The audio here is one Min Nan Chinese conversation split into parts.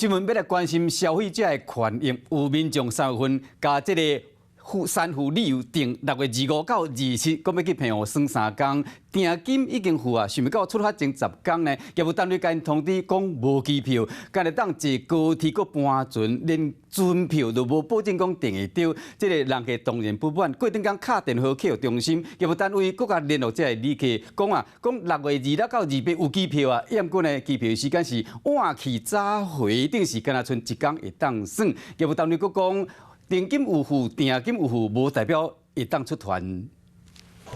新聞欲來關心消費者的權益，有民眾3月份共這个富山富旅遊訂6月25到27，閣欲去澎湖耍3工，訂金已經付啊，想欲到出發前10工呢，業務單位共𪜶通知講無機票，干焦當坐高鐵閣搬船，連船票都無保證講訂會著，這个人客當然不滿。過頂工敲電話客服中心，業務單位閣共聯絡這个旅客，講啊，講6月26到28有機票啊，毋過呢機票時間是晚去早回，等於是干焦賰一工會當耍。業務單位閣講，定金有付，訂金有付，無代表會當出團。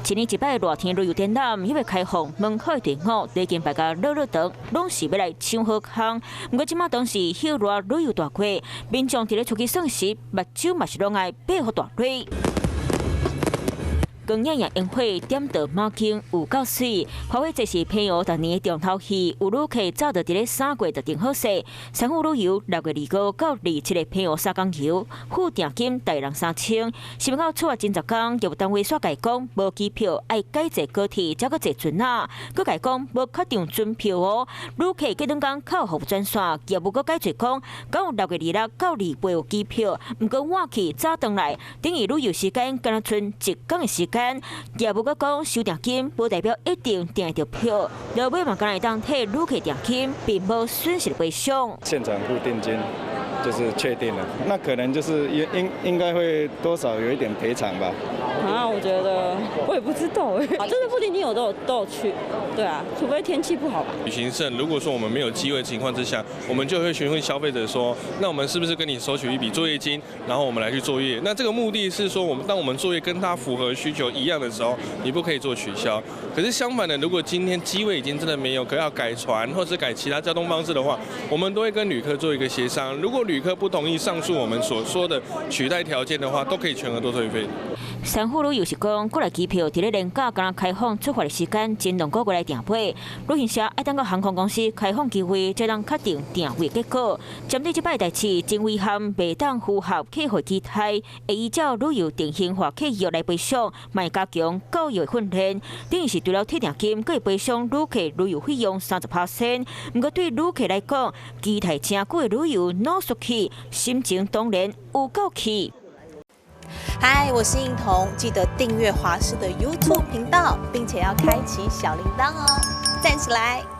一年一擺熱天旅遊展覽，猶未開放門口的隊伍，禮金排甲落落長，攏是欲來搶好康。毋過這馬當是暑熱旅遊大季，民眾佇咧出去耍時，目睭嘛是攏愛閉予大蕊。光影影煙火點著馬景有夠媠，花火節是澎湖逐年的重頭戲，有旅客早就佇咧3月就訂好勢。三富旅遊6月25到27的澎湖3工遊，付訂金台人3000，想欲到出發前10工，業務單位煞共伊講無機票，愛改坐高鐵，才閣坐船仔，閣共伊講無確定船票哦。旅客隔兩工敲服務專線，業務閣解釋講，敢有6月26到28有機票，毋過晚去早轉來，等於旅遊時間干焦賰一工的時間。業務閣講收訂金，無代表一定訂會著票，落尾嘛干焦會當退旅客訂金，並無損失賠償。現場付定金就是確定了，那可能就是應該會多少有一點賠償吧。啊，我覺得我也不知道哎，就是付定金我都有去，對啊，除非天氣不好吧。旅行社如果說我們沒有機位情況之下，我們就會詢問消費者說，那我們是不是跟你收取一筆作業金，然後我們來去作業？那這個目的是說，我們當我們作業跟他符合需求一樣的時候，你不可以做取消。可是相反的，如果今天機位已經真的沒有，可要改船或者改其他交通方式的話，我們都會跟旅客做一個協商。如果旅客不同意上述我們所說的取代條件的話，都可以全額都退費。三富旅遊是講，國內機票佇咧年假敢若開放出發的時間，前兩個月來訂買。旅行社愛等到航空公司開放機位，才能確定訂位結果。針對這擺代誌，真遺憾袂當符合客戶期待，會依照旅遊定型化契約來賠償，嘛會加強教育訓練。等於是除了退訂金，閣會賠償旅客旅遊費用30%。毋過對旅客來講，期待誠久的旅遊腦縮去，心情當然有夠氣。嗨，我是應彤，記得訂閱華視的 YouTube 頻道，並且要開啟小鈴鐺哦，讚起來！